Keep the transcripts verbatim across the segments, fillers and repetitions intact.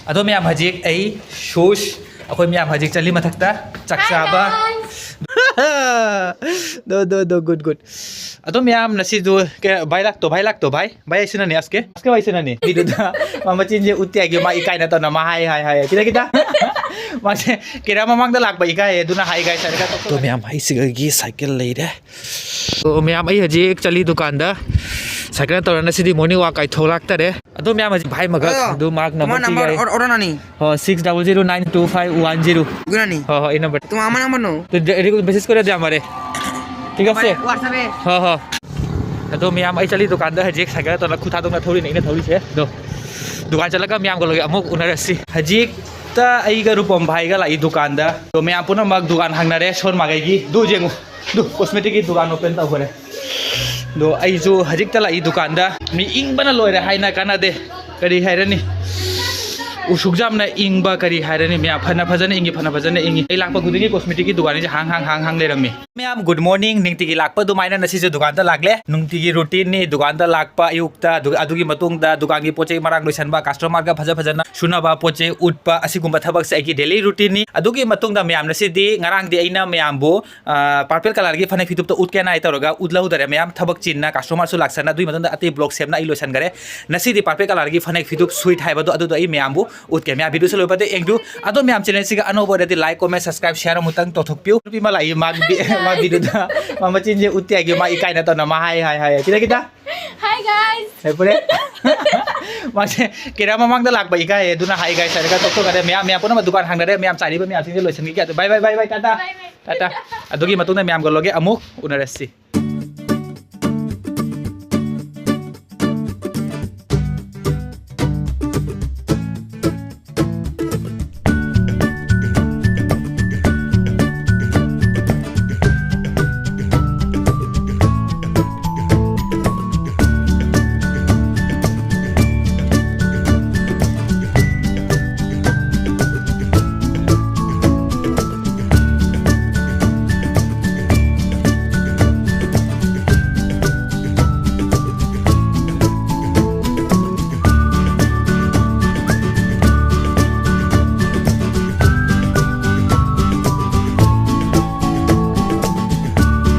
ꯑꯗꯣ ꯃꯌꯥꯝ, ꯍꯧꯖꯤꯛ ꯑꯩ ꯁꯨꯁ, ꯑꯩꯈꯣꯏ ꯃꯌꯥꯝ ꯍꯧꯖꯤꯛ ꯆꯠꯂꯤ ꯃꯊꯛꯇ ꯆꯥꯛ ꯆꯥꯕ꯫ ꯗꯣ ꯗꯣ ꯗꯣ ꯒꯨꯗ ꯒꯨꯗ꯫ ꯑꯗꯣ ꯃꯌꯥꯝ, ꯉꯁꯤꯗꯨ ꯀꯦ-, ꯚꯥꯏ ꯂꯥꯛꯇꯣ, ꯚꯥꯏ ꯂꯥꯛꯇꯣ, ꯚꯥꯏ꯫ ꯚꯥꯏ ꯑꯩꯁꯤꯅꯅꯦ ꯑꯁꯀꯦ ꯑꯁꯀꯦ ꯚꯥꯏ ꯑꯩꯁꯤꯅꯅꯦ ꯕꯤꯗꯨꯗ ꯃꯥ ꯃꯆꯤꯟꯁꯦ ꯎꯠꯇꯦ ꯍꯥꯏꯒꯦ, ꯃꯥ ꯏꯀꯥꯏꯅ ꯇꯧꯅ ꯃꯥ ꯍꯥꯏ ꯍꯥꯏ ꯍꯥꯏ ꯈꯤꯇ ꯈꯤꯇ꯫ ꯃꯥꯁꯦ ꯀꯦꯔꯥ ꯃꯃꯥꯡꯗ ꯂꯥꯛꯄ ꯏꯀꯥꯏ ꯑꯗꯨꯅ ꯍꯥꯏ ꯒꯥꯏ ꯁꯥꯏꯗ꯫ ꯑꯗꯣ ꯃꯌꯥꯝ, ꯑꯩꯁꯤꯒꯒꯤ ꯁꯥꯏꯀꯜ ꯂꯩꯔꯦ꯫ ꯑꯣ ꯃꯌꯥꯝ, ꯑꯩ ꯍꯧꯖꯤꯛ ꯆꯠꯂꯤ ꯗꯨꯀꯥꯟꯗ꯫ ꯁꯥꯏꯀꯜ ꯇꯧꯔ ꯉꯁꯤꯗꯤ ꯃꯣꯔꯅꯤꯡ ꯋꯥꯛ ꯀꯥꯏꯊꯣꯛ ꯂꯥꯛꯇꯔꯦ꯫ ꯑꯗꯣ ꯃꯌꯥꯝ, ꯍꯧꯖꯤꯛ ꯚꯥꯏ ꯃꯒꯛ ꯑꯗꯣ, ꯑꯗꯨ ꯃꯥꯔꯛ ꯅꯝꯕꯔ ꯀꯃꯥꯏ ꯊꯤ ꯅꯝꯕꯔ ꯍꯥꯏ꯫ ꯑꯣꯔ-, ꯑꯣꯔꯗꯔꯅꯤ? ꯍꯣ, six double zero nine two five one zero. ꯒꯨꯅꯥꯅꯤ? ꯍꯣ ꯍꯣ, ꯑꯩ ꯅꯝꯕꯔ꯫ ꯇꯨ ꯑꯃ ꯅꯝꯕꯔꯅꯣ? ꯇꯨ ꯗ-, ꯔꯤꯒꯨ-, ꯃꯦꯁꯦꯖ ꯀꯣꯏꯔꯗꯤ ꯌꯥꯝ ꯃꯔꯦ꯫ ꯊꯤꯒꯠꯁꯦ꯫ ꯍꯣꯏ, WhatsApp ꯍꯦ꯫ ꯍꯣ ꯍꯣ꯫ ꯑꯗꯣ ꯃꯌꯥꯝ, ꯑꯩ ꯆꯠꯂꯤ ꯗꯨꯀꯥꯟꯗ ꯍꯧꯖꯤꯛ ꯁꯥꯏꯀꯜ ꯇꯧꯔ ꯈꯨꯠ ꯊꯥꯗꯣꯛꯅ ꯊꯧꯔꯤꯅꯦ ꯑꯩꯅ ꯊꯧꯔꯤꯁꯦ꯫ ꯑꯗꯣ ꯗꯨꯀꯥꯟ ꯆꯠꯂꯒ ꯃꯌꯥꯝꯒ ꯂꯣꯏ ꯑꯃꯨꯛ ꯎꯅꯔꯁꯤ꯫ ꯍꯧꯖꯤꯛꯇ ꯑꯩꯒ ꯔꯨꯄꯝ ꯚꯥꯏꯒ ꯂꯥꯛꯏ ꯗꯨꯀꯥꯟꯗ꯫ ꯑꯗꯣ ꯃꯌꯥꯝ ꯄꯨꯝꯅꯃꯛ ꯗꯨꯀꯥꯟ ꯍꯥꯡꯅꯔꯦ, ꯁꯣꯟ ꯃꯥꯒꯩꯒꯤ꯫ ꯗꯨ ꯌꯦꯡꯉꯨ꯫ ꯑꯗꯨ ꯀꯣꯁꯃꯦꯇꯤꯛꯀꯤ ꯗꯨꯀꯥꯟ ꯑꯣꯄꯟ ꯇꯧꯈꯔꯦ꯫ ꯑꯗꯣ ꯑꯩꯁꯨ ꯍꯧꯖꯤꯛꯇ ꯂꯥꯛꯏ ꯗꯨꯀꯥꯟꯗ꯫ ꯃꯤ ꯏꯪꯕꯅ ꯂꯣꯏꯔꯦ ꯍꯥꯏꯅ ꯀꯥꯟꯅꯗꯦ꯫ ꯀꯔꯤ ꯍꯥꯏꯔꯅꯤ? ꯎꯁꯨꯛ ꯌꯥꯝꯅ ꯏꯪꯕ ꯀꯔꯤ ꯍꯥꯏꯔꯅꯤ ꯃꯌꯥꯝ? ꯐꯅ ꯐꯖꯅ ꯏꯪꯉꯤ, ꯐꯅ ꯐꯖꯅ ꯏꯪꯉꯤ꯫ ꯑꯩ ꯂꯥꯛꯄ ꯈꯨꯗꯤꯡꯒꯤ ꯀꯣꯁꯃꯦꯇꯤꯛꯀꯤ ꯗꯨꯀꯥꯟꯁꯦ ꯍꯥꯡ ꯍꯥꯡ ꯍꯥꯡ ꯍꯥꯡ ꯂꯩꯔꯝꯃꯤ꯫ ꯃꯌꯥꯝ, ꯒꯨꯗ ꯃꯣꯔꯅꯤꯡ꯫ ꯅꯨꯡꯇꯤꯒꯤ ꯂꯥꯛꯄ ꯑꯗꯨꯃꯥꯏꯅ ꯉꯁꯤꯁꯨ ꯗꯨꯀꯥꯟꯗ ꯂꯥꯛꯂꯦ꯫ ꯅꯨꯡꯇꯤꯒꯤ ꯔꯨꯇꯤꯟꯅꯤ ꯗꯨꯀꯥꯟꯗ ꯂꯥꯛꯄ ꯑꯌꯨꯛꯇ, ꯑꯗꯨ-, ꯑꯗꯨꯒꯤ ꯃꯇꯨꯡꯗ ꯗꯨꯀꯥꯟꯒꯤ ꯄꯣꯠ ꯆꯩ ꯃꯔꯥꯡ ꯂꯣꯏꯁꯟꯕ, ꯀꯁꯇꯃꯔꯒ ꯐꯖ ꯐꯖꯅ ꯁꯨꯅꯕ, ꯄꯣꯠ ꯆꯩ ꯎꯠꯄ, ꯑꯁꯤꯒꯨꯝꯕ ꯊꯕꯛꯁꯦ ꯑꯩꯒꯤ ꯗꯦꯂꯤ ꯔꯨꯇꯤꯟꯅꯤ꯫ ꯑꯗꯨꯒꯤ ꯃꯇꯨꯡꯗ ꯃꯌꯥꯝ, ꯉꯁꯤꯗꯤ, ꯉꯔꯥꯡꯗꯤ ꯑꯩꯅ ꯃꯌꯥꯝꯕꯨ ꯑꯥ, purple colourꯒꯤ ꯐꯅꯦꯛ ꯐꯤꯗꯨꯞꯇ ꯎꯠꯀꯦꯅ ꯍꯥꯏ ꯇꯧꯔꯒ ꯎꯠꯍꯧꯗꯔꯦ ꯃꯌꯥꯝ, ꯊꯕꯛ ꯆꯤꯟꯅ, customerꯁꯨ ꯂꯥꯛꯁꯟꯅ꯫ ꯑꯗꯨꯒꯤ ꯃꯇꯨꯡꯗ ꯑꯇꯩ vlog ꯁꯦꯝꯅ ꯑꯩ ꯂꯣꯏꯁꯟꯈꯔꯦ꯫ ꯉꯁꯤꯗꯤ purple colourꯒꯤ ꯐꯅꯦꯛ ꯐꯤꯗꯨꯞ suit ꯍꯥꯏꯕꯗꯣ ꯑꯗꯨꯗꯣ ꯑꯩ ꯃꯌꯥꯝꯕꯨ ꯎꯠꯀꯦ꯫ ꯃꯌꯥꯝ videoꯁꯦ ꯂꯣꯏꯕꯗ ꯌꯦꯡꯕꯤꯌꯨ꯫ ꯑꯗꯣ ꯃꯌꯥꯝ channelꯁꯤꯒ ꯑꯅꯧꯕ ꯑꯣꯏꯔꯗꯤ like, comment, subscribe, share ꯑꯃꯨꯛꯇꯪ ꯇꯧꯊꯣꯛꯄꯤꯌꯨ꯫ ꯅꯨꯄꯤ ꯑꯃ ꯂꯥꯛꯏ, ꯃꯥ ꯕꯤ-, ꯃꯥ videoꯗ ꯃꯥ ꯃꯆꯤꯟꯁꯦ ꯎꯠꯇꯦ ꯍꯥꯏꯒꯦ, ꯃꯥ ꯏꯀꯥꯏꯅ ꯇꯧꯅ ꯃꯥ ꯍꯥꯏ, ꯍꯥꯏ, ꯍꯥꯏ꯫ ꯈꯤꯇ ꯈꯤꯇ꯫ Hi guys꯫ ꯍꯦ, ꯐꯔꯦ꯫ ꯃꯥꯁꯦ ꯀꯦꯔꯥ ꯃꯃꯥꯡꯗ ꯂꯥꯛꯄ ꯏꯀꯥꯏꯌꯦ, ꯑꯗꯨꯅ hi guys ꯍꯥꯏꯔꯒ ꯇꯣꯛꯊꯣꯛꯈ꯭ꯔꯦ꯫ ꯃꯌꯥꯝ, ꯃꯌꯥꯝ ꯄꯨꯝꯅꯃꯛ ꯗꯨꯀꯥꯟ ꯍꯥꯡꯅꯔꯦ꯫ ꯃꯌꯥꯝ ꯆꯥꯏꯔꯤꯕ ꯃꯌꯥꯝꯁꯤꯡꯁꯦ ꯂꯣꯏꯁꯤꯟꯈꯤꯒꯦ꯫ ꯑꯗꯨ bye, bye, bye, bye, Tata. Bye, bye꯫ Tata. ꯑꯗꯨꯒꯤ ꯃꯇꯨꯡꯗ ꯃꯌꯥꯝꯒ ꯂꯣꯏꯒꯦ ꯑꯃꯨꯛ ꯎꯅꯔꯁꯤ꯫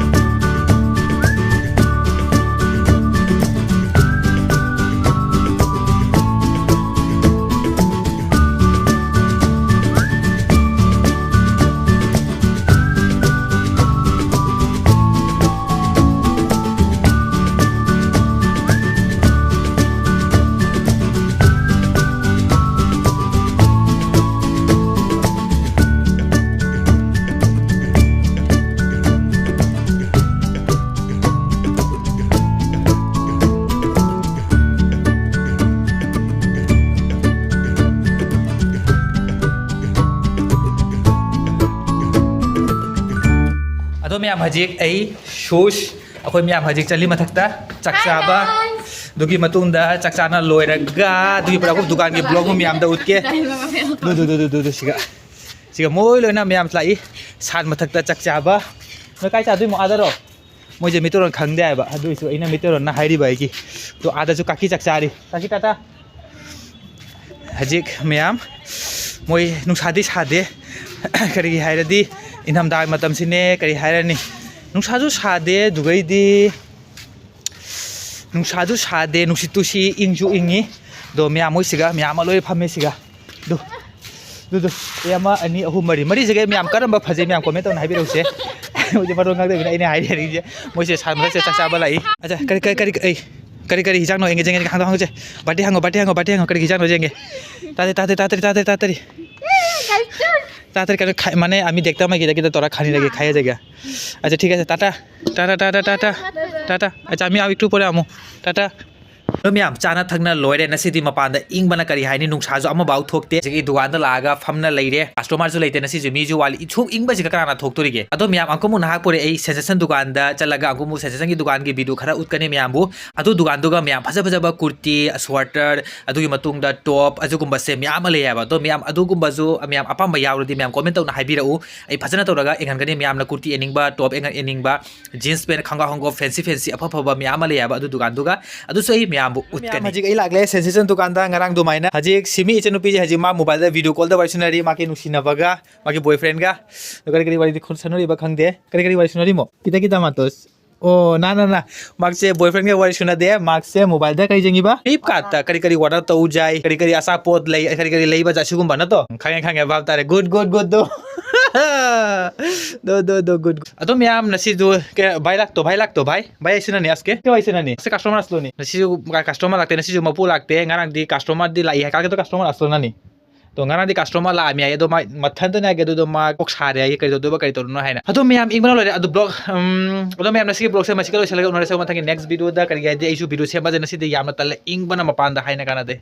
ꯃꯌꯥꯝ ꯍꯧꯖꯤꯛ ꯑꯩ ꯁꯨꯁ, ꯑꯩꯈꯣꯏ ꯃꯌꯥꯝ ꯍꯧꯖꯤꯛ ꯆꯠꯂꯤ ꯃꯊꯛꯇ ꯆꯥꯛ ꯆꯥꯕ꯫ ꯑꯗꯨꯒꯤ ꯃꯇꯨꯡꯗ ꯆꯥꯛ ꯆꯥꯅ ꯂꯣꯏꯔꯒ ꯑꯗꯨꯒꯤ ꯄꯨꯔꯥ ꯑꯩꯈꯣꯏ ꯗꯨꯀꯥꯟꯒꯤ ꯕ꯭ꯂꯣꯛ ꯑꯃ ꯃꯌꯥꯝꯗ ꯎꯠꯀꯦ꯫ ꯗꯨ, ꯗꯨ, ꯗꯨ, ꯗꯨ, ꯗꯨ, ꯗꯨ, ꯁꯤꯒ꯫ ꯁꯤꯒ ꯃꯣꯏ ꯂꯣꯏꯅ ꯃꯌꯥꯝ ꯂꯥꯛꯏ꯫ ꯁꯥꯠ ꯃꯊꯛꯇ ꯆꯥꯛ ꯆꯥꯕ꯫ ꯅꯣꯏ ꯀꯥꯏ ꯆꯥꯗꯣꯏꯃꯣ? ꯑꯥꯗꯔꯣ? ꯃꯣꯏꯁꯦ ꯃꯩꯇꯩꯂꯣꯟ ꯈꯪꯗꯦ ꯍꯥꯏꯕ, ꯑꯗꯨꯏꯁꯨ ꯑꯩꯅ ꯃꯩꯇꯩꯂꯣꯟꯅ ꯍꯥꯏꯔꯤꯕ ꯑꯩꯒꯤ꯫ ꯑꯗꯣ ꯑꯥꯗꯁꯨ ꯀꯥꯀꯤ ꯆꯥꯛ ꯆꯥꯔꯤ꯫ ꯀꯥꯀꯤ ꯇꯥꯇꯥ꯫ ꯍꯧꯖꯤꯛ ꯃꯌꯥꯝ ꯃꯣꯏ ꯅꯨꯡꯁꯥꯗꯤ ꯁꯥꯗꯦ꯫ ꯀꯔꯤꯒꯤ ꯍꯥꯏꯔꯗꯤ ꯏꯪꯊꯝꯊꯥ ꯃꯇꯝꯁꯤꯅꯦ, ꯀꯔꯤ ꯍꯥꯏꯔꯅꯤ? ꯅꯨꯡꯁꯥꯁꯨ ꯁꯥꯗꯦ, ꯑꯗꯨꯒꯩꯗꯤ ꯅꯨꯡꯁꯥꯁꯨ ꯁꯥꯗꯦ, ꯅꯨꯡꯁꯤꯠꯇꯨ ꯁꯤ ꯏꯪꯁꯨ ꯏꯪꯉꯤ꯫ ꯑꯗꯣ ꯃꯌꯥꯝ ꯃꯣꯏꯁꯤꯒ ꯃꯌꯥꯝ ꯑꯃ ꯂꯣꯏ ꯐꯝꯃꯦ ꯁꯤꯒ꯫ ꯑꯗꯨ, ꯑꯗꯨ, ꯑꯗꯨ꯫ ꯑꯦ, ꯑꯃ, ꯑꯅꯤ, ꯑꯍꯨꯝ, ꯃꯔꯤ꯫ ꯃꯔꯤꯁꯤꯒ ꯃꯌꯥꯝ ꯀꯔꯝꯕ ꯐꯖꯩ ꯃꯌꯥꯝ ꯀꯣꯃꯦꯟ ꯇꯧꯅ ꯍꯥꯏꯕꯤꯔꯛꯎꯁꯦ꯫ ꯃꯣꯏꯁꯦ ꯃꯔꯣꯟ ꯉꯥꯡꯗꯕꯤꯅ ꯑꯩꯅ ꯍꯥꯏꯔꯤ ꯍꯥꯏꯔꯤꯁꯦ꯫ ꯃꯣꯏꯁꯦ ꯁꯥꯟꯅꯕꯁꯦ ꯆꯥꯛ ꯆꯥꯕ ꯂꯥꯛꯏ꯫ ꯑꯆꯥ, ꯀꯔꯤ, ꯀꯔꯤ, ꯀꯔꯤ, ꯑꯩ, ꯀꯔꯤ, ꯀꯔꯤ ꯍꯤꯟꯖꯥꯡꯅꯣ? ꯌꯦꯡꯒꯦ, ꯌꯦꯡꯒꯦ, ꯍꯪꯉꯣ, ꯍꯪꯉꯣ, ꯆꯦ꯫ ꯕꯥꯇꯤ ꯍꯪꯉꯣ, ꯕꯥꯇꯤ ꯍꯪꯉꯣ, ꯕꯥꯇꯤ ꯍꯪꯉꯣ, ꯀꯔꯤ ꯍꯤꯟꯖꯥꯡꯅꯣ ꯌꯦꯡꯒꯦ꯫ ꯇꯥꯗꯦ, ꯇꯥꯗꯦ, ꯇꯥꯗꯦ, ꯇꯥꯗꯦ, ꯇꯥꯗꯦ꯫ ꯇꯥꯗꯦ, ꯀꯩꯅꯣ, ꯈꯥꯏ-, ꯃꯥꯅꯦ, ꯑꯃꯤ ꯗꯦꯛꯇ ꯃꯥꯒꯤ ꯗꯒꯤꯗ ꯇꯧꯔ ꯈꯥꯅꯤ ꯂꯒꯦ, ꯈꯥꯏ ꯖꯒꯦ꯫ ꯑꯆꯥ, ꯊꯤꯛ ꯑꯆꯥ, ꯇꯥꯇꯥ꯫ ꯇꯥꯇꯥ, ꯇꯥꯇꯥ, ꯇꯥꯇꯥ꯫ ꯇꯥꯇꯥ꯫ ꯑꯆꯥ, ꯑꯃꯤ ꯑꯥꯎ ꯏꯛꯇꯨ ꯄꯣꯔꯦ ꯑꯃꯨ꯫ ꯇꯥꯇꯥ꯫ ꯑꯗꯣ ꯃꯌꯥꯝ, ꯆꯥꯅ ꯊꯛꯅ ꯂꯣꯏꯔꯦ꯫ ꯉꯁꯤꯗꯤ ꯃꯄꯥꯟꯗ ꯏꯪꯕꯅ ꯀꯔꯤ ꯍꯥꯏꯅꯤ, ꯅꯨꯡꯁꯥꯁꯨ ꯑꯃꯐꯥꯎ ꯊꯣꯛꯇꯦ꯫ ꯍꯧꯖꯤꯛꯀꯤ ꯗꯨꯀꯥꯟꯗ ꯂꯥꯛꯑꯒ ꯐꯝꯅ ꯂꯩꯔꯦ꯫ ꯀꯁꯇꯃꯔꯁꯨ ꯂꯩꯇꯦ ꯉꯁꯤꯁꯦ, ꯃꯤꯁꯨ ꯋꯥꯠꯂꯤ꯫ ꯏꯁꯨꯛ ꯏꯪꯕꯁꯤꯒ ꯀꯅꯥꯅ ꯊꯣꯛꯇꯣꯔꯤꯒꯦ? ꯑꯗꯣ ꯃꯌꯥꯝ, ꯑꯃꯨꯛ ꯅꯍꯥꯛ ꯄꯨꯔꯦ ꯑꯩ ꯁꯦꯟꯁꯦꯁꯟ ꯗꯨꯀꯥꯟꯗ ꯆꯠꯂꯒ ꯑꯃꯨꯛ ꯁꯦꯟꯁꯦꯁꯟꯒꯤ ꯗꯨꯀꯥꯟꯒꯤ ꯚꯤꯗꯤꯑꯣ ꯈꯔ ꯎꯠꯀꯅꯤ ꯃꯌꯥꯝꯕꯨ꯫ ꯑꯗꯨ ꯗꯨꯀꯥꯟꯗꯨꯒ ꯃꯌꯥꯝ ꯐꯖ ꯐꯖꯕ ꯀꯨꯔꯇꯤ, ꯁ꯭ꯋꯦꯇꯔ, ꯑꯗꯨꯒꯤ ꯃꯇꯨꯡꯗ ꯇꯣꯞ, ꯑꯗꯨꯒꯨꯝꯕꯁꯦ ꯃꯌꯥꯝ ꯑꯃ ꯂꯩ ꯍꯥꯏꯕ꯫ ꯑꯗꯣ ꯃꯌꯥꯝ ꯑꯗꯨꯒꯨꯝꯕꯁꯨ ꯃꯌꯥꯝ ꯑꯄꯥꯝꯕ ꯌꯥꯎꯔꯗꯤ ꯃꯌꯥꯝ ꯀꯣꯃꯦꯟ ꯇꯧꯅ ꯍꯥꯏꯕꯤꯔꯛꯎ꯫ ꯑꯩ ꯐꯖꯅ ꯇꯧꯔꯒ ꯌꯦꯡꯍꯟꯒꯅꯤ꯫ ꯃꯌꯥꯝꯅ ꯀꯨꯔꯇꯤ ꯌꯦꯡꯅꯤꯡꯕ, ꯇꯣꯞ ꯌꯦꯡ-, ꯌꯦꯡꯅꯤꯡꯕ, ꯖꯤꯟꯁ ꯄꯦꯟ, ꯈꯪꯒꯥꯎ ꯈꯣꯡꯒꯥꯎ, ꯐꯦꯟꯁꯤ ꯐꯦꯟꯁꯤ ꯑꯐ ꯑꯐꯕ ꯃꯌꯥꯝ ꯑꯃ ꯂꯩ ꯍꯥꯏꯕ ꯑꯗꯨ ꯗꯨꯀꯥꯟꯗꯨꯒ꯫ ꯑꯗꯨꯁꯨ ꯑꯩ ꯃꯌꯥꯝꯕꯨ ꯃꯌꯥꯝ ꯎꯠꯀꯅꯤ꯫ ꯍꯧꯖꯤꯛ ꯑꯩ ꯂꯥꯛꯂꯦ ꯁꯦꯟꯁꯦꯁꯟ ꯗꯨꯀꯥꯟꯗ꯫ ꯉꯔꯥꯡ ꯑꯗꯨꯃꯥꯏꯅ ꯍꯧꯖꯤꯛ ꯁꯤꯃꯤ ꯏꯆꯟꯅꯨꯄꯤꯁꯦ ꯍꯧꯖꯤꯛ ꯃꯥ ꯃꯣꯕꯥꯏꯜꯗ ꯚꯤꯗꯤꯑꯣ ꯀꯣꯜꯗ ꯋꯥꯔꯤ ꯁꯥꯟꯅꯔꯤ ꯃꯥꯒꯤ ꯅꯨꯡꯁꯤꯅꯕꯒ, ꯃꯥꯒꯤ ꯕꯣꯏꯐ꯭ꯔꯦꯟꯒ꯫ ꯑꯗꯣ ꯀꯔꯤ ꯀꯔꯤ ꯋꯥꯔꯤꯗꯤ ꯈꯨꯠ ꯁꯥꯟꯅꯔꯤꯕ ꯈꯪꯗꯦ꯫ ꯀꯔꯤ ꯀꯔꯤ ꯋꯥꯔꯤ ꯁꯥꯟꯅꯔꯤꯃꯣ? ꯈꯤꯇꯪ ꯈꯤꯇꯪ ꯃꯥꯇꯣꯁ꯫ ꯑꯣ, ꯅꯥ, ꯅꯥ, ꯅꯥ꯫ ꯃꯥꯛꯁꯦ ꯕꯣꯏꯐ꯭ꯔꯦꯟꯒ ꯋꯥꯔꯤ ꯁꯥꯟꯅꯗꯦ꯫ ꯃꯥꯛꯁꯦ ꯃꯣꯕꯥꯏꯜꯗ ꯀꯔꯤ ꯌꯦꯡꯉꯤꯕ? ꯐ꯭ꯂꯤꯞꯀꯥꯔꯠꯇ ꯀꯔꯤ ꯀꯔꯤ ꯑꯣꯔꯗꯔ ꯇꯧ ꯌꯥꯏ, ꯀꯔꯤ ꯀꯔꯤ ꯑꯆꯥꯄꯣꯠ ꯂꯩ, ꯀꯔꯤ ꯀꯔꯤ ꯂꯩꯕ ꯖꯥꯠ ꯁꯤꯒꯨꯝꯕ ꯅꯠꯇ꯭ꯔꯣ? ꯈꯪꯉꯦ, ꯈꯪꯉꯦ, ꯚꯥꯞ ꯇꯥꯔꯦ꯫ ꯒꯨꯗ, ꯒꯨꯗ, ꯒꯨꯗ ꯗꯣ꯫ ꯗꯣ, ꯗꯣ, ꯗꯣ, ꯒꯨꯗ꯫ ꯑꯗꯣ ꯃꯌꯥꯝ ꯉꯁꯤꯗꯨ ꯀꯦ-, ꯚꯥꯏ ꯂꯥꯛꯇꯣ, ꯚꯥꯏ ꯂꯥꯛꯇꯣ, ꯚꯥꯏ? ꯚꯥꯏ ꯑꯩꯁꯨꯅꯅꯤ, ꯑꯁ ꯀꯦ? ꯀꯦ ꯋꯥꯏꯁꯨꯅꯅꯤ? ꯑꯁ ꯀꯁꯇꯃꯔ ꯑꯁꯂꯣꯅꯤ꯫ ꯉꯁꯤꯁꯨ ꯀ-, ꯀꯁꯇꯃꯔ ꯂꯥꯛꯇꯦ, ꯉꯁꯤꯁꯨ ꯃꯄꯨ ꯂꯥꯛꯇꯦ, ꯉꯔꯥꯡꯗꯤ ꯀꯁꯇꯃꯔꯗꯤ ꯂꯥꯛꯏ ꯍꯥꯏ, ꯀꯥꯒꯦꯗꯣ ꯀꯁꯇꯃꯔ ꯑꯁꯂꯣꯅꯅꯤ꯫ ꯇꯣ ꯉꯔꯥꯡꯗꯤ ꯀꯁꯇꯃꯔ ꯂꯥꯛꯑꯝꯃꯤ ꯍꯥꯏ, ꯑꯗꯣ ꯃꯥ ꯃꯊꯟꯇꯅꯦ ꯍꯥꯏꯒꯦ, ꯑꯗꯨꯗꯣ ꯃꯥ ꯀꯣꯛ ꯁꯥꯔꯦ ꯍꯥꯏ, ꯀꯔꯤ ꯇꯧꯗꯣꯏꯕ, ꯀꯔꯤ ꯇꯧꯔꯨꯅꯣ ꯍꯥꯏꯅ꯫ ꯑꯗꯣ ꯃꯌꯥꯝ ꯏꯪꯕꯅ ꯂꯣꯏꯔꯦ, ꯑꯗꯣ ꯕ꯭ꯂꯣꯛ, ꯎꯝ, ꯑꯗꯣ ꯃꯌꯥꯝ ꯉꯁꯤꯒꯤ ꯕ꯭ꯂꯣꯛꯁꯦ ꯃꯁꯤꯒ ꯂꯣꯏꯁꯤꯜꯂꯒ ꯎꯅꯔꯁꯦ ꯃꯊꯪꯒꯤ ꯅꯦꯛꯁ ꯚꯤꯗꯤꯑꯣꯗ꯫ ꯀꯔꯤꯒꯤ ꯍꯥꯏꯗꯤ ꯑꯩꯁꯨ ꯚꯤꯗꯤꯑꯣ ꯁꯦꯝꯕꯁꯦ ꯉꯁꯤꯗꯤ ꯌꯥꯝꯅ ꯇꯜꯂꯦ, ꯏꯪꯕꯅ ꯃꯄꯥꯟꯗ ꯍꯥꯏꯅ ꯀꯥꯟꯅꯗꯦ꯫